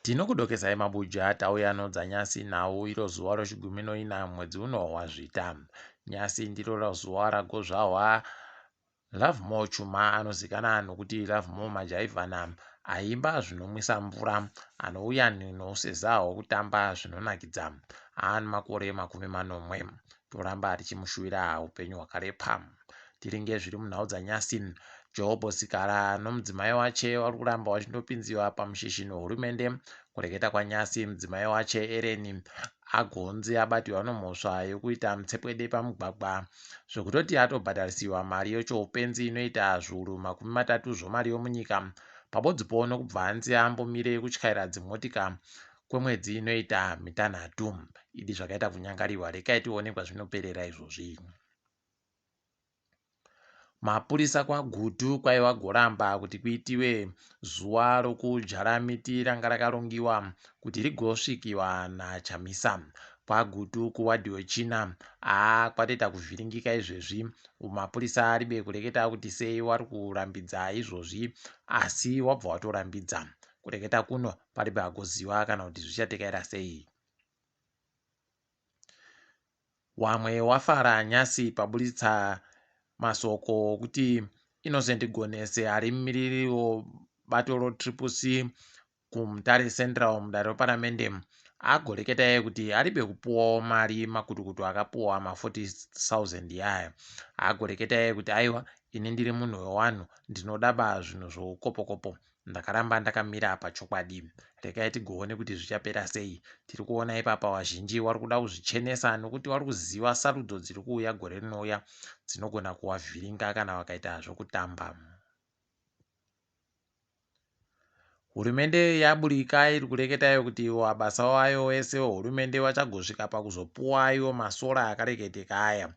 Tinokudokezai mabuja tauya nodzanyasi nhau iro zuva rochigumi noina mwedzi uno waZvita. Nyasi ndiro zuva ragozvahwa Lovemore Chuma anozikana nokuti Lovemore Majaivhana aimba zvinomwisa mvura anouya nouseza hwokutamba zvinonakidza. Aane makore 70. Toramba tichimushuwira upenyu hwakarepa. Tiringe zviri munhau dzanyasi. Job Sikhala nomudzimai wache vari kuramba vachindopinziwa pamushishi nohurumende. Kureketa kwanyasi mudzimai wache Ellen agonzi abatiwa nomhosva yokuita mutsepwede pamugwagwa zvekutoti atobhadharisiwa mari yochoupenzi inoita zviuru 30 zvomari yomunyika pabodzipo nokubva anzi ambomire kutyaira dzimotika kwemwedzi inoita mitanhatu. Idi zvakaita kunyangariwa rekai tione kwazvinoperera izvozvi. Mapurisa kwaGutu kwaiva goramba kuti kuitiwe zuva rokudyara miti ranga rakarongiwa kuti rigosvikiwa naChamisa. KwaGutu kuwadhi wechina haa kwatoita kuvhiringika izvezvi. Mapurisa aribe kureketa kuti sei wari kurambidza izvozvi asi wabva watorambidza. Kureketa kuno paribe agoziva kana kuti zvichatekaira sei. Wamwe wafara nyasi paburitsa masoko okuti Innocent Gonese ari mumiriri webato roTriple C kuMutare Central mudare reparamende agoreketa iye kuti aribe kupuwawo mari makutukutu akapuwa ma 40,000 aya. Agoreketa iye kuti aiwa ini ndiri munhu wewanhu ndinoda ba zvinhu zvoukopokopo Ndakaramba ndakamira pachokwadi. Regai tigoone kuti zvichapera sei. Tiri kuona ipapa wazhinji wari kuda kuzvichenesa nokuti wari kuziva sarudzo dziri kuuya gore rinouya dzinogona kuwavhiringa kana vakaita zvokutamba. Hurumende yaburika iri kureketa iyo kuti wabasa wayo wese wehurumende wachagosvika pakuzopuwa iwo masora akareketeka aya.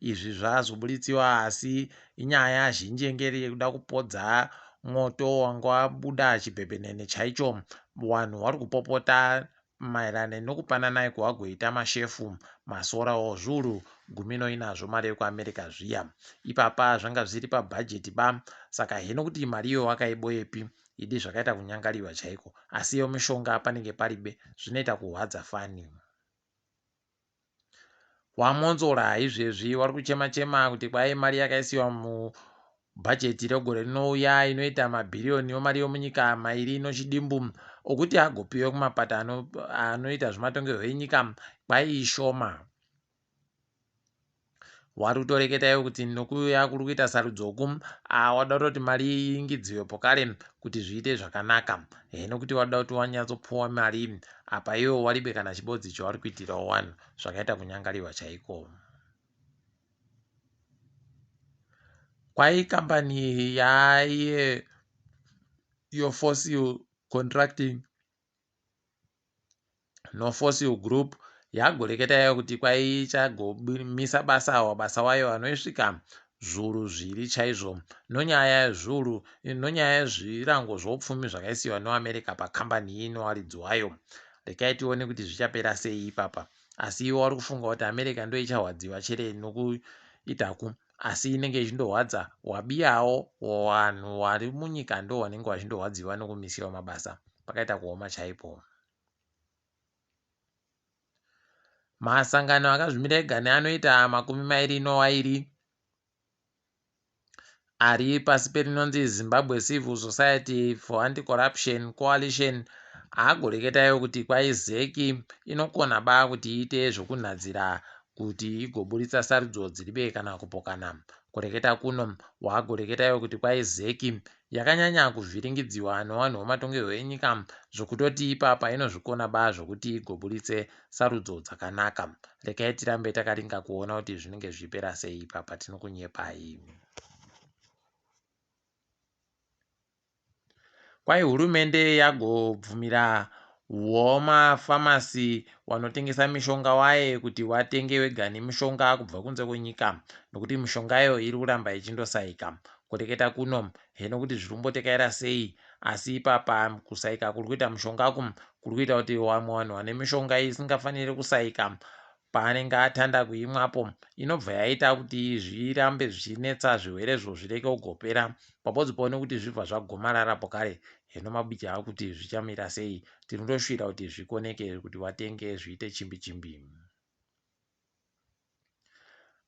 Izvi zvazoburitsiwa asi Inyaya zhinji yenge iri yekuda kupodza mwoto wanga wabuda chibhebhenene chaicho. Wanhu wari kupopota maererano nokupanana kwawagoita mashefu masora ozviuru gumi noina zvomari yekuAmerica zviya. Ipapa zvanga zvisiri pabhajeti ba saka heno kuti mari iyo wakaiboyepi idi zvakaita kunyangariwa chaiko. Asi iyo mishonga panenge paribe zvinoita kuhwadza fani. WaMwonzora izvezvi wari kuchema chema kuti kwai mari yakaisiwa mubhajeti regore rinouya inoita mabhiriyoni emari yomunyika mairi nochidimbu okuti agopiwe kumapato anoita zvematongerwo enyika kwai ishoma. Wari kutoreketa iwe kuti nokuuya kuri kuita sarudzo uku ah, wada kutoti mari iingidziwe pokare kuti zviite zvakanaka he nokuti wada kuti wanyatsopuwa mari apa iwe waribe kana chibodzi chawari kuitirawo wanhu zvakaita kunyangariwa chaiko. Kwai kambani yaiye yoFossil Contracting noFossil Group yagoreketa yayo kuti kwaichagomisa basa awa basa wayo anoisvika zvuru zviri chaizvo nonyaya yezvuru nonyaya yezvirango zvoupfumi zvakaisiwa noAmerica pakambani iyi nowaridzi wayo. Rekai tione kuti zvichapera sei ipapa. Asi iwe wari kufunga kuti America ndoichahwadziwa chere nokuitaku asi inenge ichindorwadza wabiyawo wanhu wari munyika ndo wanenge wachindorwadziwa nokumisiwa mabasa pakaita kuoma chaipo. Masangano akazvimira ega neanoita 22 ari pasi perinonzi Zimbabwe Civil Society for Anti-Corruption Coalition agoreketayo kuti kwai ZEC inokona ba kuti iite zvokunhadzira kuti igoburitsa sarudzo dziribe kana kupokana. Kureketa kuno wagoreketayo kuti kwai ZEC yakanyanya kuvhiringidziwa newanhu wematongerwo enyika zvokutoti ipapa inozvikona ba zvokuti igoburitse sarudzo dzakanaka. Rekai tirambe takaringa kuona kuti zvinenge zvichipera sei ipapa tinokunyepai. Kwai hurumende yagobvumira womafamasi wanotengesa mishonga waye kuti watenge wegani mishonga kubva kunze kwenyika nokuti mishonga iyo iri kuramba ichindosaika. Kureketa kuno heno kuti zviri kumbotekaira sei asi ipapa kusaika kuri kuita mishonga uku kuri kuita kuti vamwe vanhu vane mishonga isingafaniri kusaika. Paanenge atanda kuimwapo inobva yaita kuti zvirambe zvichinetsa zvirwerezvo zvireke kugopera pabodzipo nekuti zvibva zvagomarara pokare. Hino Mabicha akuti zvichamira sei? Tinotoshuwira kuti zvikoneke kuti watenge zviite chimbi chimbi.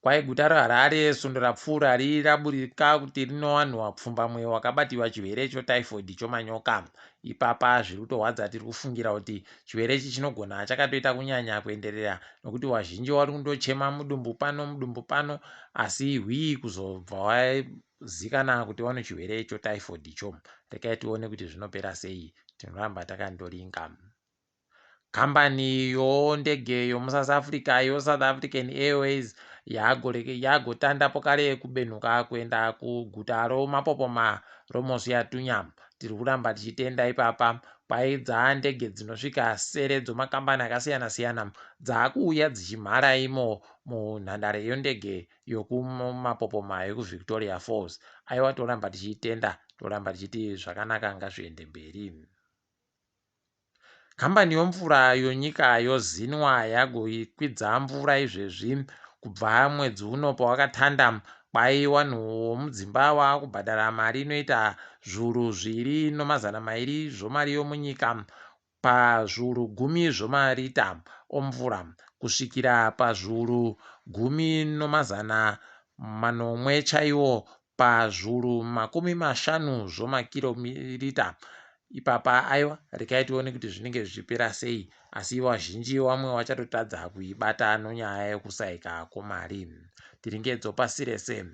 Kwai guta reHarare svondo rapfuura raburika kuti rino vanhu vapfumbamwe wakabatiwa chirwere chotyphoid chomanyoka. Ipapa zviri kutorwadza tiri kufungira kuti chirwere ichi chinogona chakatoita kunyanya kuenderera nokuti vazhinji vari kundochema mudumbu pano mudumbu pano asi hwii kuzobva wazikana kuti vane chirwere chotyphoid icho. Rekai tione kuti zvinopera sei tinoramba takandoringa. Kambani yondege yomuSouth Africa yoSouth African Airways yagotanda pokare kubenhuka kuenda kuguta romapopoma roMosi-oa-Tunya. Tiri kuramba tichitenda ipapa kwaidza ndege dzinosvika sere dzomakambani akasiyana-siyana dzaakuuya dzichimhara imo munhandare yondege yokumapopoma yekuVictoria Falls. Aiwa toramba tichitenda, toramba tichiti zvakanaka ngazviende mberi. Kambani yomvura yonyika yoZinwa yagokwidza mvura izvezvi kubva mwedzi uno pawakatanda kwai wanhu womudzimba waakubhadhara mari inoita zviuru zviviri nomazana mairi zvomari yomunyika pazviuru gumi zvomarita omvura kusvikira pazviuru gumi nomazana manomwe chaiwo pazviuru makumi mashanu zvomakiromita. Ipapa aiwa regai tione kuti zvinenge zvichipera sei asi vazhinji vamwe vachatotadza kuibata nonyaya yekusaika kwemari. Tiringedzo pasi rese.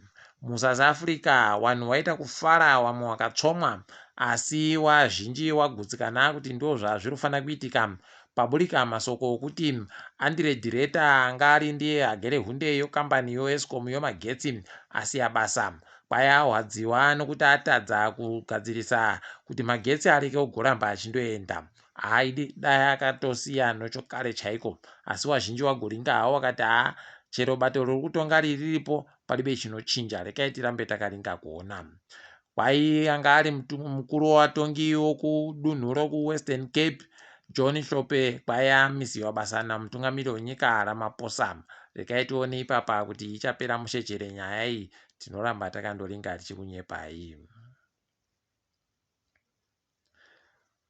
MuSouth Africa vanhu vaita kufara vamwe vakatsvomwa asi vazhinji vagutsikana kuti ndozvazviri kufanira kuitika. Paburika masoko okuti Andre de Ruyter anga ari ndiye agere hunde yokambani yoEskom yomagetsi asiya basa. Kwai arwadziwa nokuti atadza kugadzirisa kuti magetsi areke kugoramba achindoenda. Haaidi dai akatosiya nochokare chaiko. Asi vazhinji vagoringa havo vakati haa chero bato riri kutonga riripo palibe chinochinja rekai tirambe takaringa kuona. Kwai anga ari mukuru wevatongi wokudunhu rokuWestern Cape John Hlophe kwai amisiwa basa namutungamiri wenyika Ramaphosa. Rekai tione ipapa kuti ichapera mushechere nyaya iyi tinoramba takandoringa tichikunyepai.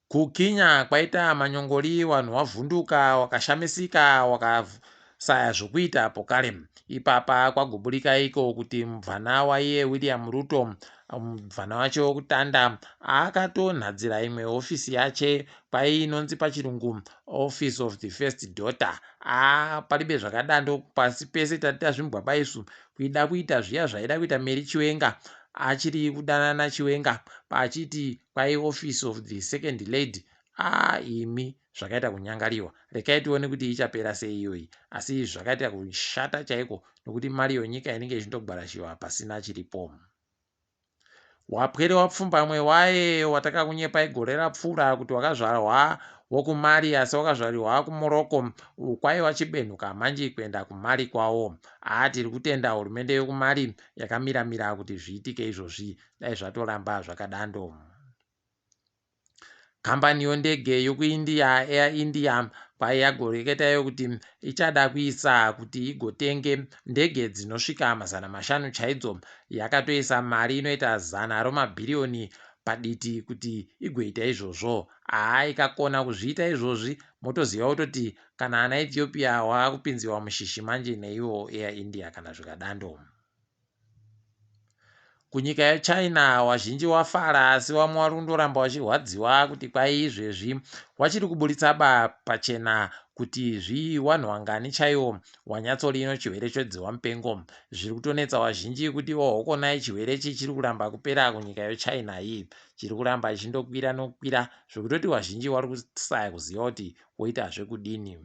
KuKenya kwaita manyongori vanhu wavhunduka wakashamisika wakasaya zvokuita pokare. Ipapa kwagoburika iko kuti mubvana waiye William Ruto mubvana wacho wekutanda akatonhadzira imwe hofisi yache kwai inonzi pachirungu Office of the First Daughter. Aa palibe zvakadando pasi pese tati tazvimbwa baisu kuida kuita zviya zvaida kuita Mary Chiwenga achiri kudanana Chiwenga paachiti Kwai office of the second lady aah imi zvakaita kunyangariwa rekai tione kuti ichapera sei iyoyi asi zvakaita kushata chaiko nokuti mari yonyika inenge ichindogwarashiwa pasina chiripo. Wapwere wapfumbamwe waye watakakunyepai gore rapfuura kuti wakazvarwa wokuMali asi wakazvarirwa kuMorocco kwaiva chibenhuka manji kuenda kuMali kwawo. Haa tiri kutenda hurumende yokuMali yakamira mira kuti zviitike izvozvi dai zvatoramba zvakadando. Kambani yondege yokuIndia Air India kwai yagoreketa iyo kuti ichada kuisa kuti igotenge ndege dzinosvika 500 chaidzo. Yakatoisa mari inoita zana romabhiriyoni paditi kuti igoita izvozvo. Haa ikakona kuzviita izvozvi motoziva kutoti kana ana Ethiopia waakupinziwa mushishi manje neiwo Air India kana zvikadando. Kunyika yeChina wazhinji wafara asi vamwe vari kundoramba vachirwadziwa kuti kwai izvezvi wachiri kuburitsa ba pachena kuti zvii wanhu wangani chaiwo wanyatsorino chirwere chedzihwa mupengo. Zviri kutonetsa wazhinji kuti ohokonai chirwere ichi chiri kuramba kupera kunyika yeChina iyi. Chiri kuramba chichindokwira nokukwira zvekutoti wazhinji wari kusaya kuziva kuti woita zvekudini.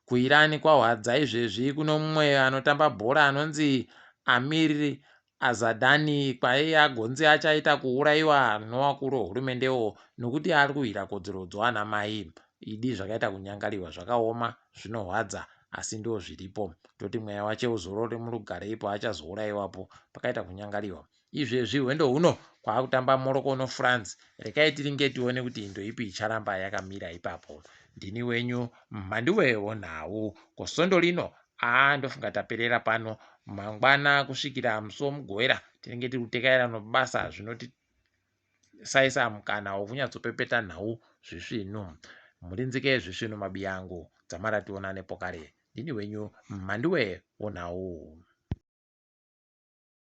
KuIran kwahwadza izvezvi kuno mumwe anotamba bhora anonzi Amir Azadani kwaiye agonzi achaita kuuraiwa nowakuru wehurumendewo nokuti ari kurwira kodzero dzoana mai. Idi zvakaita kunyangariwa zvakaoma zvinohwadza asi ndozviripo. Toti mweya wache uzorore murugare ipo achazouraiwapo pakaita kunyangariwa. Izvezvi hwendo huno kwaakutamba Morocco noFrance. Rekai tiringe tione kuti ndoipi icharamba yakamira ipapo. Ndini wenyu Mhanduwe wonhau. Ko svondo rino aa ndofunga taperera pano. Mangwana kusvikira musi woMugovera tinenge tiri kutekaira nobasa zvinotisaisa mukana wokunyatsopepeta nhau zvisvinu. Murinzike zvisvinu mabiyangu. Dzamara tionane pokare. Ndini wenyu Mhanduwe wonhau.